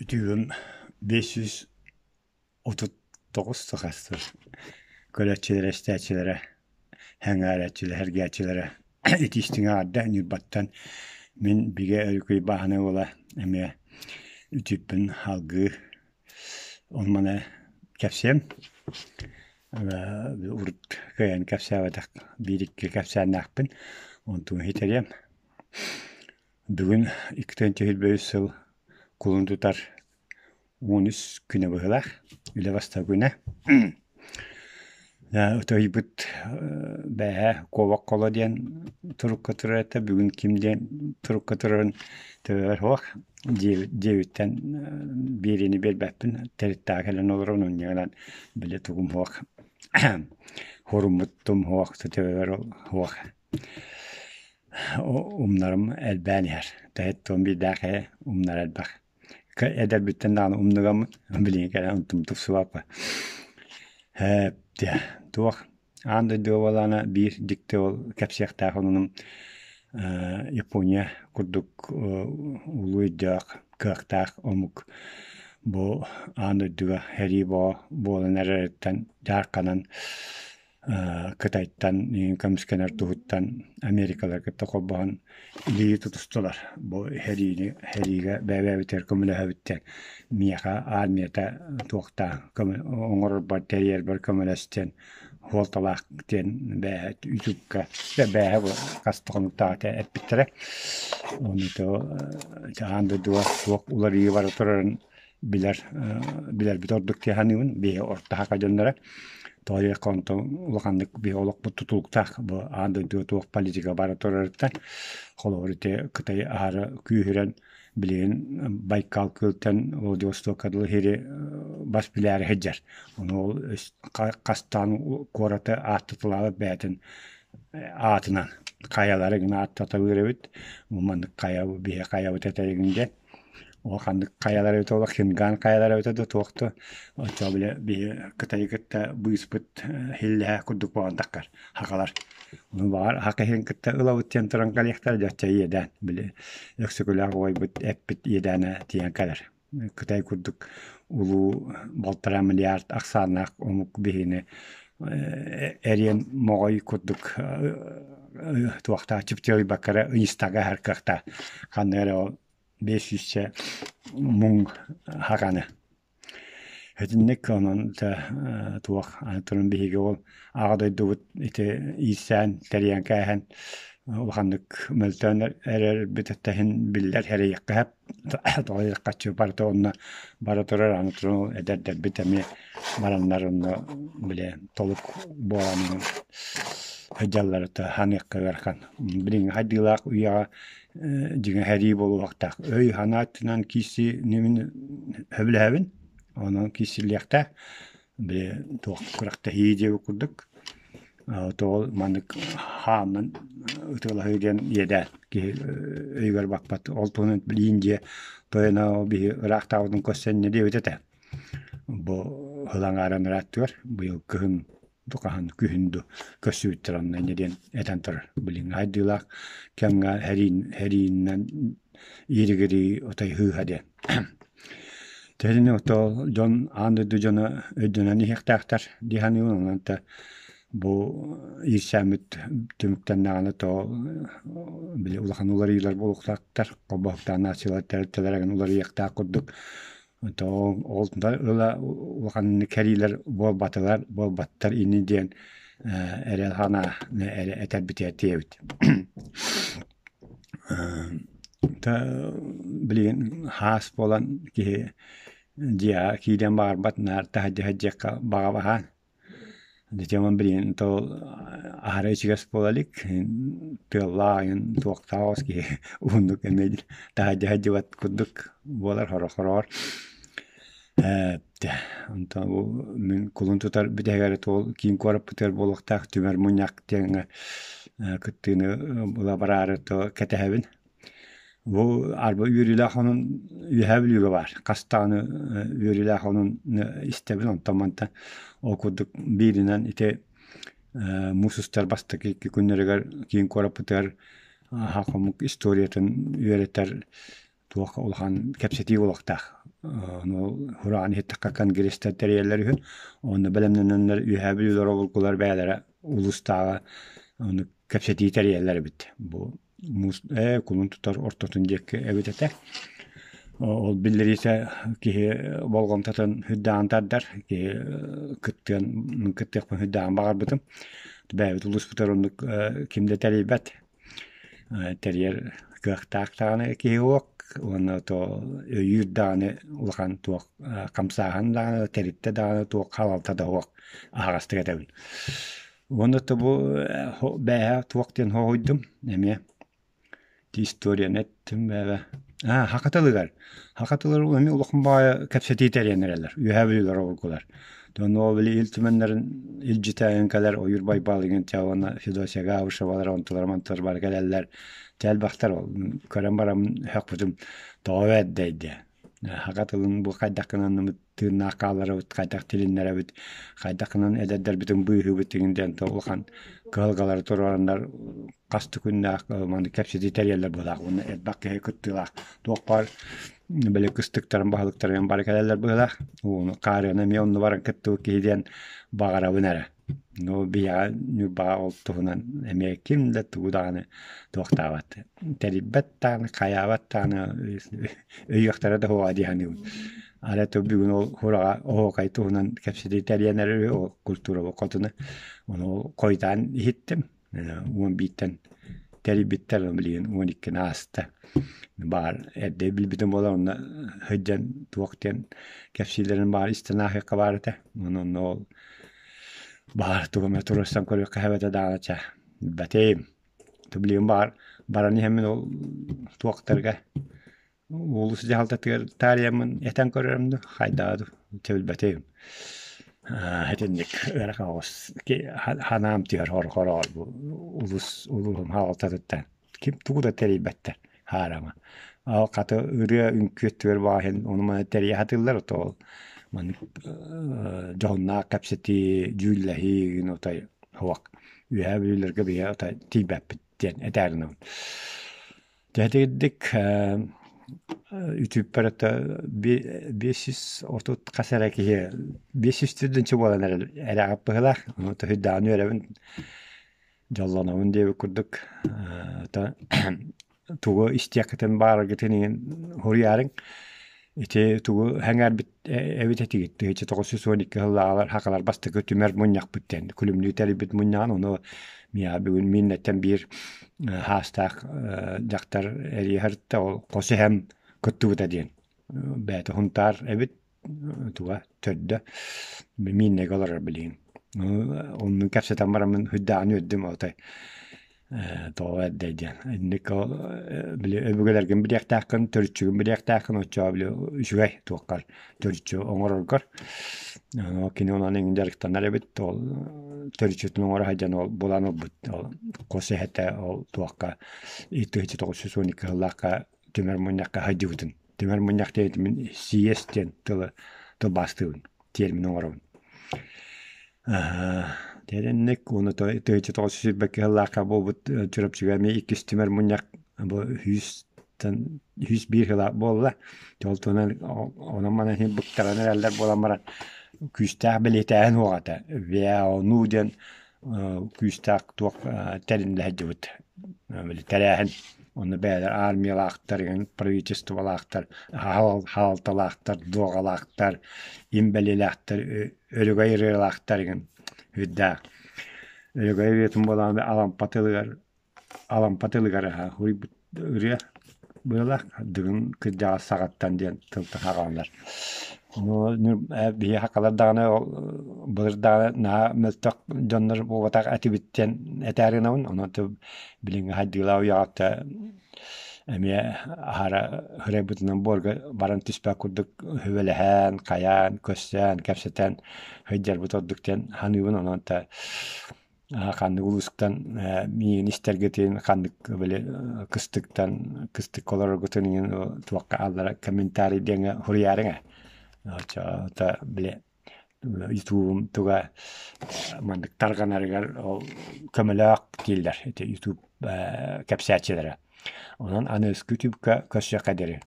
Үтүгүм 539 сахастыр көрөөччүлэрэ, истээччилэрэ, сэҥээрээччилэрэ, сэргээччилэрэ итиистиҥ аҕарда Ньурбаттан мин Бигэ Өрүкүй бааһынай уола эмиэ үтүппүн алгыы онно-маны кэпсиэм. Урут кыайан кэпсээбэтэх биир-икки кэпсээннээхпин, онтун иһитэриэм. Бүгүн 2023 сыл кулун тутар 13 күнэ быһыылаах, үлэ бастакы күнэ. Ытыйбыт бээһэ куобах холо диэн турукка турар этэ, бүгүн ким диэн турукка турарын төбөбөр суох. Дьиэбиттэн биэриини биэрбэппин, тэрилтэҕэ кэлэн олорон унньугунан били тугум суох, хоруммуттум суох, төбөбөр суох. Умнарым элбээн иһэр. Тэһиттэн биирдээх ээ умнар элбэх. Эдэрбиттэн даҕаны умнугаммын, билигин кэлэн онтум тупсубаппын. Ээ, туох аан дойдуга буоллаҕына биир дьикти ол кэпсиэхтээх онуну Япония курдук улуу өйдөөх, кыахтаах омук бу аан дойдуга сэрии бөҕө буолан эрэриттэн дьаарханан Кытайтан көмүскэнэр туһуттан Америкалары кытта холбоһон илии тутустулар. Бу сэриини сэриигэ бэйэ-бэйэбитигэр көмөлөһөбүт диэн миэхэ армията туохтаах оҥорорбор тэрийэрбэр көмөлөс диэн суолталаах диэн бэйэ ютубка бэйэ бу хас да хонуктааҕыта эппиттэрэ. Ону аан дойдуга туох уларыйыы бара турарын билэр билэрбит ордук дии саныыбын. Биһи орто саха дьонноро тоҕо диэххэ онтон улаханнык биһи олохпут тутулуктаах бу аан дойдуга туох политика бара турарыттан. Холобур ити Кытай аһара күүһүрэн билигин Байкал күөлтэн Владивостокка дылы сири бас билээри сылдьар. Ону ол хастаан куораты ааттаталаабыт бэйэтин аатынан хайалары гына ааттаталыыр эбит. Бу маннык хайа биһи хайабыт этэригин диэн. Ол ханнык хайалар эбитэ буолла, Хинган хайалар эбитэ да туох да оччо били биһи Кытайы кытта быыспыт хиллэһэ курдук буолан таххар хахалар. Ону баҕар хака иһин кытта ылабыт диэн туран кэлиэхтэрэ дьэ оччо иэдээн били Өксөкүлээх убайбыт эппит иэдээнэ тиийэн кэлэр. Кытай курдук улуу балтараа миллиард ахсааннаах омук биһини эриэн моҕой курдук туохтаах чыпчылыйбакка эрэ ыйыстаҕа аһар кыахтаах. Ханна эрэ ол биэс сүүсчэ муҥ хаҕаны. Итинник онон туох аны туран биһиги ол аҕа дойдубут ити иирсээн тэрийэн кээһэн улаханнык мөлтөөн эрэрбит иһин биллэр эрэйиэххэ сөп. Тоҕо диэтэххэ барыта онно бара турар аны туран ол эдэрдэрбит эмиэ бараннар онно били толук буолан сылдьаллара ханыахха ыарахан. Билиҥҥи хайдыылаах үйэҕэ дьиҥэ сэрии буолуохтаах. Өй-санаа өттүнэн киирсиини мин сөбүлэһэбин. Онон киирсиллиэхтээх. Били туох күрэхтэһии диэбит курдук. Тоҕо маннык хаанынан ытыалаһыы диэн иэдээн киһи өйүгэр баппат. Ол туһунан билиин дьиэ тойоно биһи ыраахтаабытын көрсөн инньэ диэбит этэ. Бу ылаҥааран ырааттыгар быйыл кыһын ду хаһан күһүн ду көрсүбүттэр онно инньэ диэн этэн турар. Билиҥҥи хайдыылаах кэмҥэ эриин эрииннэн ииригирии отой һыыһа диэн. Тэрини ото дьон аан дойду дьоно өйдөнөн иһиэхтээхтэр дии саныыбын. Онон та бу иирсээммит түмүктэннэҕинэ то били улахан уларыйыылар буолуохтаахтар. Холбоһуктаах нациялар тэрилтэлэрэ уларыйыахтаах курдук Ол ыла улаханнык кэриилэр буолбатылар, буолбаттар ини диэн эрэл санаа эрэ этэрбитигэр тиийэбит. Билигин хаас буолан киһи дьиэҕэ киириэн баҕарбат, наар таһырдьа сылдьыахха баҕа баһаан. Дьэ билигин то аһара ичигэс буола илик, тыаллаах айан туохтаах оҕус киһи уһуннук эмиэ таһырдьа сылдьыбат курдук буолар сорох-сороҕор. Онтон бу мин кулун тутар бүтэһигэр туол киин куораппытыгар буолуохтаах түмэр мунньах диэҥҥэ кыттыыны ыла бараары то кэтэһэбин. Бу арба үөрүүлээх онун Үөһээ Бүлүүгэ баар. Хас даҕаны үөрүүлээх онун истэбин онтон мантан ол курдук бииринэн ити муус устар бастакы икки күннэригэр киин куораппытыгар хомук историятын үөрэтэр Туох улахан кэпсэтии буолуохтаах. Ону хураан иһиттэххэ конгресстар тэрийэллэр үһү. Онно бэлэмнэнэннэр Үөһээ Бүлүүлэр обургулар бэйэлэрэ улуустааҕы ону кэпсэтии тэрийэллэр эбит. Бу муус кулун тутар ортотун диэки эбит этэ. Ол биллэриитэ киһи болҕомтотун үрдээн тардар, киһи кыттыан кыттыахпын үрдээн баҕарбытым. Бэйэбит улууспутугар оннук ким да тэрийбэт. Тэрийэр кыахтаах даҕаны киһи уох уонна то өйүүр даҕаны улахан туох хамсааһын даҕаны тэрилтэ даҕаны туох халалта да суох аһаҕастык этэбин. Уонна то бу бээһэ туох диэн хоһуйдум эмиэ ити историяны эттим бээбэ. Аа саха тылыгар саха тылыгар эмиэ улахан баҕайы кэпсэтии тэрийэн эрэллэр Үөһээ Бүлүүлэр обургулар. Дьон били Ил Түмэннэрин илдьитэ кэлэр Ойуур Байбал игин чэ уонна Федосия Габышевалар онтулар-мантылар бары кэлэллэр. Чэ элбэхтэр ол көрөн бараммын өһөхпүтүм тоҕо бэрдэй диэ. Саха тылын бу хайдах гынан тыыннаах хаалларабыт, хайдах тилиннэрэбит, хайдах гынан эдэрдэрбитин быыһыыбыт игин диэн улахан кыһалҕалары туруораннар хас да күннээх маны кэпсэтии тэрийэллэр быһыылаах уонна элбэх киһи кыттыылаах туох баар били кыстыктарын баһылыктарын бары кэлэллэр быһыылаах ууну хаарыаны эмиэ онно баран кыттыбыт киһи диэн баҕарабын эрэ ну биһиэхэ Ньурбаҕа ол туһунан эмиэ ким да тугу даҕаны туохтаабат тэрийбэт даҕаны хайаабат даҕаны өйүөхтэрэ да суоҕа дии саныыбын арай то бүгүн ол хураҕа оһуокай туһунан кэпсэтии тэрийэн эрэр үһү ол культура хотуна ону хойутаан иһиттим 11-тэн тэрийбиттэр, билигин 12-ни ааста. Баар эрдэ билбитим буолар, онно сылдьан туох диэн кэпсииллэрин баар истэн ааһыахха баар этэ. Онон ол баар тугу эмэ туруорсан көрүөххэ сөп этэ даҕаны чэ билбэтим. Билигин баар баран иһэммин ол туохтарга Уулусса дьаһалтатыгар таарыйаммын этэн көрөрүм дуу, хайдаҕа дуу, чэ билбэтим. Итинник ыарахан оҕус ханаам түһэр хороҕор бу улуус улууһум хаалтатыттан ким тугу да тэрийбэттэр хаарама. Ол хата ырыа үҥкүү өттүгэр баҕаһын ону-маны тэрийэ сатыыллар ото ол маннык дьоһуннаах кэпсэтии, дьүүллэһии гин отой суох. Үөһээ Бүлүүлэргэ биһиги отой тиийбэппит диэн этээр гынабын. Дьэ үтүппэр это 530 хас эрэ киһи 500 төрдүнчү буолан эрэҕит быһыылаах. Ону төһүйдэҕин үөрэбин, дьоллонобун диэбит курдук тугу истиэххитин баҕараргытын иһин суруйаарыҥ. Ити тугу сэҥээрбит эбит этигит 1912 сыллааҕылар сахалар бастакы түмэр мунньахпыт диэн күлүмнүү тэрийбит мунньаҕын ону миэхэ бүгүн мииннэттэн биир хаастаах дьахтар эрийэ ол хос эһэм кыттыбыта диэн бэйэтэ Һунтаар эбит туга төрдө мииннэгэ олорор билигин оннун кэпсэтэн бараммын сүрдээҕин үөрдүм отой тоҕо эрдэй диэн инник ол били өбүгэлэргин билиэхтээххин төрүччүгүн билиэхтээххин оччоҕо били үчүгэй туоххар төрүччү оҥороргор кини онон эҥин дьарыктанар эбит ол төрүччүтүн оҥоро сылдьан ол булан ылбыт ол хос эһэтэ ол туохха 1992 сыллаахха түмэр мунньахха сылдьыбытын түмэр мунньах диэбитим мин сийиэс диэн тылы тылбаастыыбын тиэрмин оҥоробун Тэринник уонна 1922 сыллаахха буолбут Чурапчыга эмиэ иккис түмэр мунньах бу сүүстэн 101 сыла буолла. Ол туһунан онон-манан иһин быктаран эрэллэр буолан баран күүстээх бэлиэтээһин суох этэ. ВЯОНУ диэн күүстээх туох тэриллэ сылдьыбыт били тэрээһин. Онно бэйэлэр армиялаахтар, правительстволаахтар, хаалталаахтар, дуоҕалаахтар, имбэлиэлээхтэр өрөгөй ырыалаахтар игин үрдээх. Өрөгөй ырыатын буолан Алампа тылыгар Алампа тылыгар суруйбут ырыа быалаах Дыгын кырдьаҕас саҕаттан диэн тылтан хаалаллар. Биһиэхэ сахалар даҕаны былыр даҕаны наһаа мөлтөх дьоннор буолбатах этибит диэн этээри гынабын. Онон билиҥҥи хайдыылаах үйэҕэ эмиэ аһара ырайбытынан буорга баран түспэт курдук сүбэлэһэн, хайаан, көрсөн, кэпсэтэн сылдьарбыт ордук диэн саныыбын. Онон ханнык улуустан миигин истэргитин, ханнык били кыстыктан кыстыкка олороргутун иһин туохха аллара комментарий диэҥҥэ суруйаарыҥ ээ. Оччото били Ютубум туга маннык тарҕанарыгар ол көмөлөөх дииллэр ити Ютуб кэпсээччилэрэ. Онон аныгыскы Ютубка көрсүөххэ диэри.